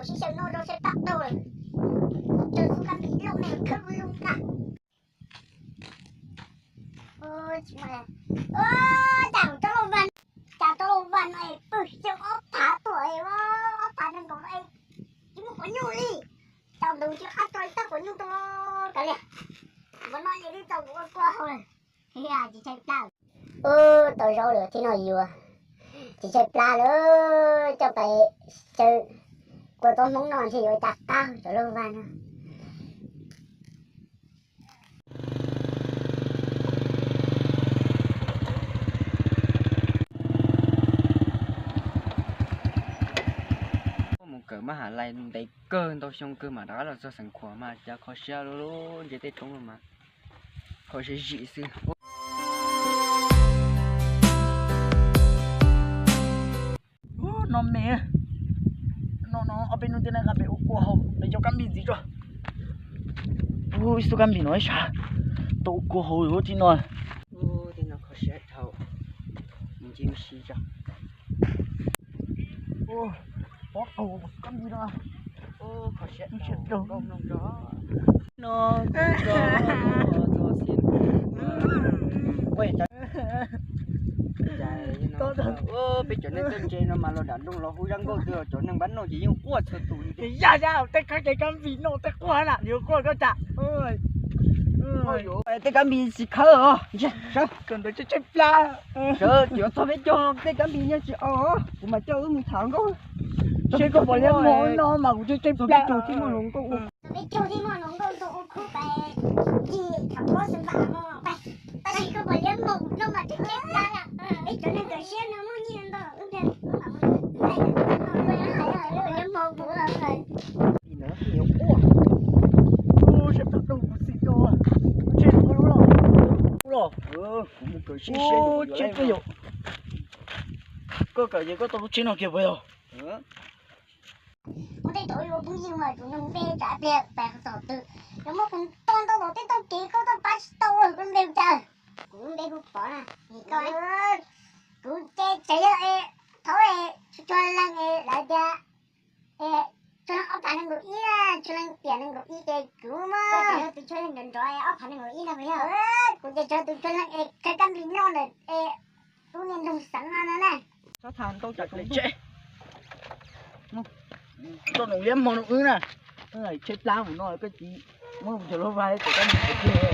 Sib xyaw no rau sab pab tau lawm. Tau xub kab npis loj me khawb lub ntaj. Cas rau lauj vas, cas rau lauj vas no es pw xyaw ob phav tuaj, ob phav nees nkaum no es tsis muaj quav nyuj li. Tau ntawd tsis qab tso ib tag quav nyuj rau kav liam. Npaum no ces twb tau kuv ua kua hau lawm. Tsis tshaib plab. Ub, tau zaub lawm thiab no yuav. Tsis tshaib plab lawm, coj pais xyaw kua txob Hmoob noj ntshe yuav cas qab cov lauj vas no. Mus kawm mab ham lais ntev kawg ntau xyoo kawg mam rov qab los txog Xeev Khuam mas cas kho siab lub ntse tej roob no mas kho siab zim xwb. No me, no no ob peb hnub thiab nqa pem ua kua hau, pem cov kab npis ntxiv tso. Ub, ib xub kab npis no ib sab tau ua kua hau lawm tib no. Ub, tib no kho siab dhau, ntsib me si tso. Ub, pob tau kab npis no. Ub, kho siab dhau, no. Peb cov neeg txawj ntse no mas los nram nroog los hu zaj nkauj twg los cov neeg npab noj ces yeej quaj txhua tus li. Yaj yaj, tej khawb tej kab npis no tej quaj na, yuav quaj koj cas. Tej kab npis tsis khawb os. Sawv, kawm ntawv tshaib tshaib plab. Sawv, yuav txog peb caug tej kab npis yeej tsis au, kuv mam coj wb mus tham nkauj. Seb koj puas liab mob no mas kuv tshaib tshaib plab. Peb caug thiaj muaj hluas nkauj ua, peb caug thiaj muaj hluas nkauj ua khub pais ncig tham pob xwm vam no pais. Tab sis koj puas liab mob no mas tshaib tshaib plab. Peb cov neeg kawm siab no muaj nyiaj ntau, wb pliag liab mob kuv. Ub, siab tau kuv xim rau. Tshe rau koj lub los. Ub los, kuv mus kawm siab siab. Tshe koj yom. Koj kawm ces koj tau lub tsheb no kiag puas yog? Ua tej tau yuav phooj ywg mas kuv nug npe tsam pliag pais tom twg. Yog muab kuv tau ntau los tej tau kev koj tau pab tsis tau koj npe hu cas? Kuv npe hu Pov na. Kuv ces tseem yog es thaum es tsuag leej es lawv tias es tsuag leej ob phav nees nkaum ib, tsuag leej tiam nees nkaum ib ces kuv mas tus tsuag leej nrov nrov es ob phav nees nkaum ib no puas yog? Kuv ces tsuag tus tsuag leej es khawb kab npis noj ntawm es lub niag nroog xeev no no na. Txhob tham ntau tsam tseem tseb. Tau nws liab hmo no wb na. Tshaib plab mus no koj txiv, muab cov lub vaj cov kab npis